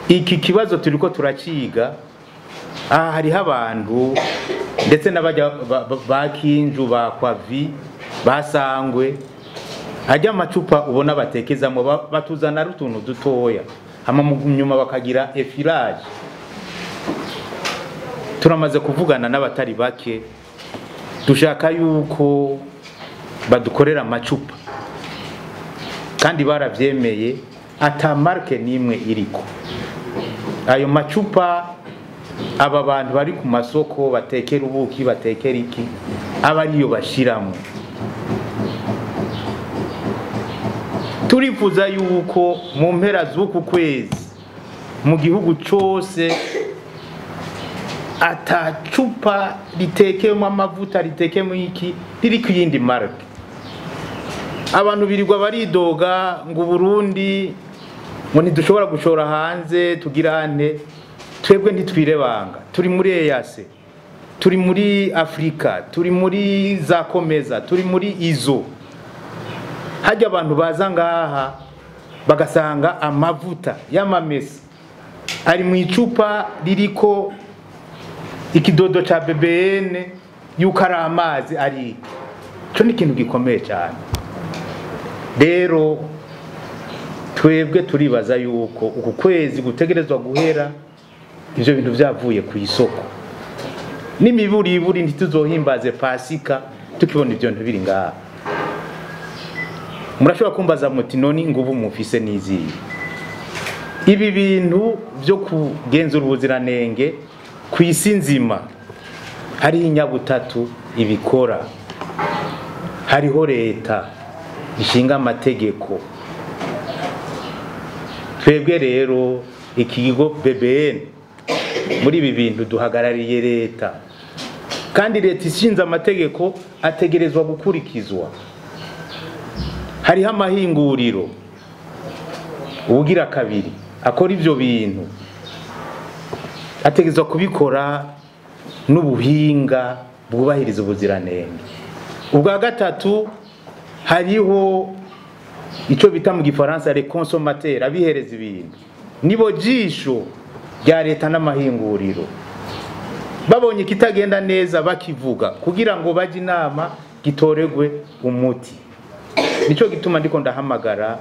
Iki kibazo turiko turaciga. Aha hariho abantu ndetse n'abajya ba Kinju, ba Kwavi, basangwe ajya amacupa ubona batekezamo, batuzana ari utuntu dutoya, hama mu nyuma bakagira effilage. Turamaze kuvugana n'abatari bake, dushaka yuko badukorera amacupa, kandi baravyemeye, ata marque n'imwe iriko. Ayo macupa aba bantu bari ku masoko batekera ubuki, batekera iki, aba ariyo bashiramo. Turifuza yuko mu mpera z'uku kwezi mu gihugu cose ata cupa ritekemo amavuta, ritekemo iki, riri ku yindi marque. Abantu birirwa baridoga ngo Burundi ngo ntidushobora gushora hanze, tugirane. Twebwe ntitwirebanga, turi muri EAC, turi muri Afrika, turi muri za Komeza, turi muri izo. Hajya abantu baza ngaha bagasanga amavuta y'amamesa ari mu icupa ririko ikidodo ca BBN, yuko ari amazi, ari iki. Ico ni ikintu gikomeye cyane. Rero twebwe turibaza yuko uku kwezi gutegerezwa guhera ivyo bintu vyavuye ku isoko. N'imiburiburi ntituzohimbaze Pasika tukibona ivyo bintu biri ngaha. Murashobora kumbaza muti: "None inguvu mufise n'izihe?" Ibi bintu vyo kugenzura ubuziranenge ku isi nzima, hariho inyabutatu ibikora, hariho leta ishinga amategeko. Twebwe rero ikigo BBN, muri ibi bintu duhagarariye leta, kandi leta ishinze amategeko ategerezwa gukurikizwa. Hariho amahinguriro, ubugira kabiri, akora ivyo bintu, ategerezwa kubikora n'ubuhinga bwubahiriza ubuziranenge. Ubwa gatatu, hariho icyo bita mu Gifaransa les consommateurs, abihereza ibintu, nibo jisho rya leta n'amahinguriro. Babonye ikitagenda neza bakivuga kugira ngo bajye inama, gitoregwe umuti. Nico gituma ndiko ndahamagara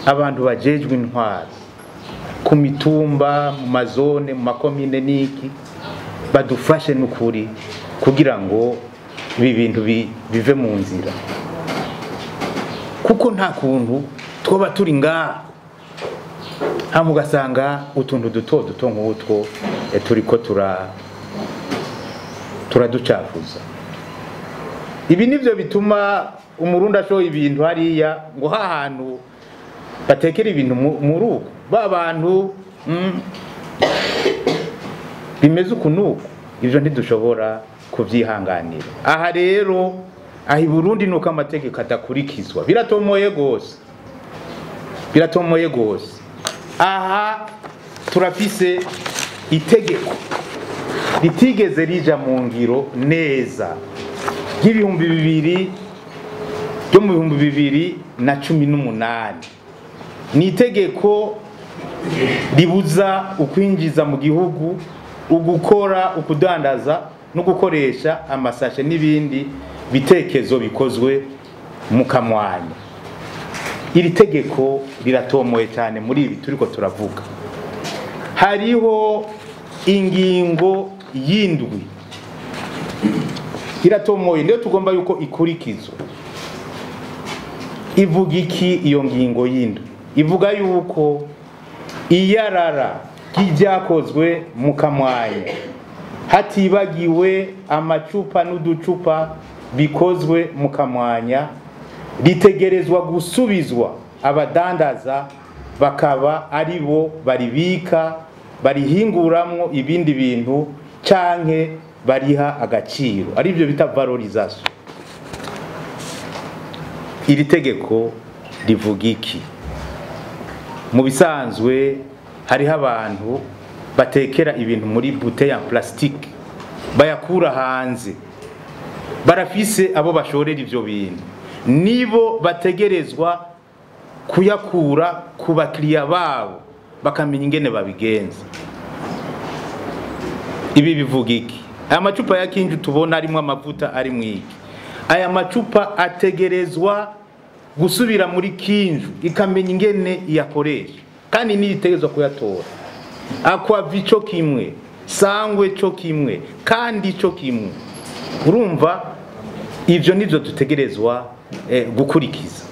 abantu bajejwe intwaro ku mitumba, mu mazone, mu makomine n'iki, badufashe n'ukuri kugira ngo ibi bintu bive mu nzira, kuko nta kuntu twoba turi ngaha hama ugasanga utuntu duto duto nk'utwo turiko turaducafuza. Ibi nivyo bituma Umurundi ashoye ibintu hariya ngo hahantu batekera ibintu mu rugo, ba bantu bimeze uku nuku. Ivyo ntidushobora kuvyihanganira. Aha rero, aha i Burundi, nuko amategeko adakurikizwa. Biratomoye gose, biratomoye gose. Aha turafise itegeko ritigeze rija mu ngiro neza ry'ibihumbi 2000, ryo mu 2018. Ni itegeko ribuza ukwinjiza mu gihugu, ugukora, ukudandaza no gukoresha amasashe n'ibindi bitekezo bikozwe mu kamwanya. Iri tegeko riratomoye cyane muri ibi turiko turavuga. Hariho ingingo y'indwi iratomoye, niyo tugomba yuko ikurikizwa. Ivuga iki iyo ngingo y'indwi? Ivuga yuko iyarara ry'ibyakozwe mu kamwanya, hatibagiwe amacupa n'uducupa bikozwe mu kamwanya, ritegerezwa gusubizwa abadandaza, bakaba ari bo baribika, barihinguramwo ibindi bintu canke bariha agaciro, aribyo bita valorisation. Iri tegeko rivuga iki? Mu bisanzwe hariho abantu batekera ibintu muri bouteille en plastique bayakura hanze, barafise abo bashorera ivyo bintu, nibo bategerezwa kuyakura ku bakiriya babo. bakamenya ingene babigenza. Ibi bivuga iki? Aya macupa ya Kinju tubona arimo amavuta, ari iki? Aya macupa ategerezwa gusubira muri Kinju, ikamenya ingene iyakoresha, kandi niyo itegerezwa kuyatora. Aquavit co kimwe, Sangwe co kimwe, kandi co kimwe. Urumva ivyo nivyo dutegerezwa gukurikiza.